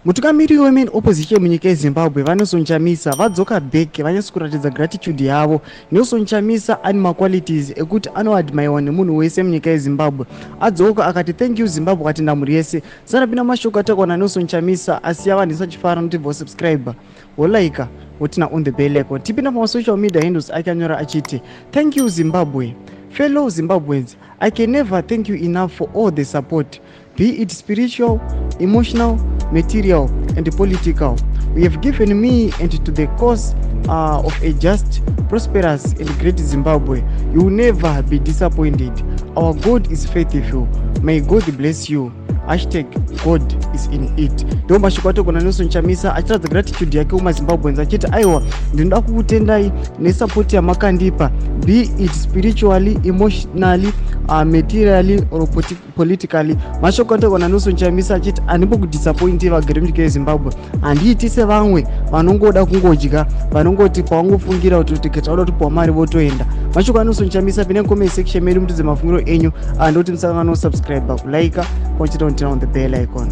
Mutungamiri wemain opposition munyika yeZimbabwe, VaNelson Chamisa, vadzoka back vanyatso kuratidza gratitude yavo. Nelson Chamisa ane maqualities ekuti anoadmirewa nemunhu wese munyika yeZimbabwe. Adzoka akati, "Thank you, Zimbabwe," atenda mhuri yese. Sanapinda mashoko ataurwa naNelson Chamisa, asiya vanhu vachifara. Notibva wasubscribe, wolike, woturn on the bell icon. Tipinda pamasocial media handles ake, anyora achiti, "Thank you, Zimbabwe. Fellow Zimbabweans, I can never thank you enough for all the support, be it spiritual, emotional, material and political, you have given me and to the cause of a just, prosperous and great Zimbabwe. You will never be disappointed. Our God is faithful. May God bless you. #GodIsInIt." Ndo mashoko ataurwa naNelson Chamisa achiratidza gratitude yake kumaZimbabweans, achiti, "Aiwa, ndinoda kukutendai nesupport yamakandipa, be it spiritually, emotionally, materially or politically." Mashoko ataurwa naNelson Chamisa achiti, "Handimbokudisappointi vagari munyika yeZimbabwe. Handiiti sevamwe vanongoda kungodya, vanongoti pavangofungira kuti tauda kupiwa mari votoenda." Mashoko aNelson Chamisa. Pinai comment section medu mutidze mafungiro enyu. Ndoti musangano subscribe, kulike, pamwe chete turn on the bell icon.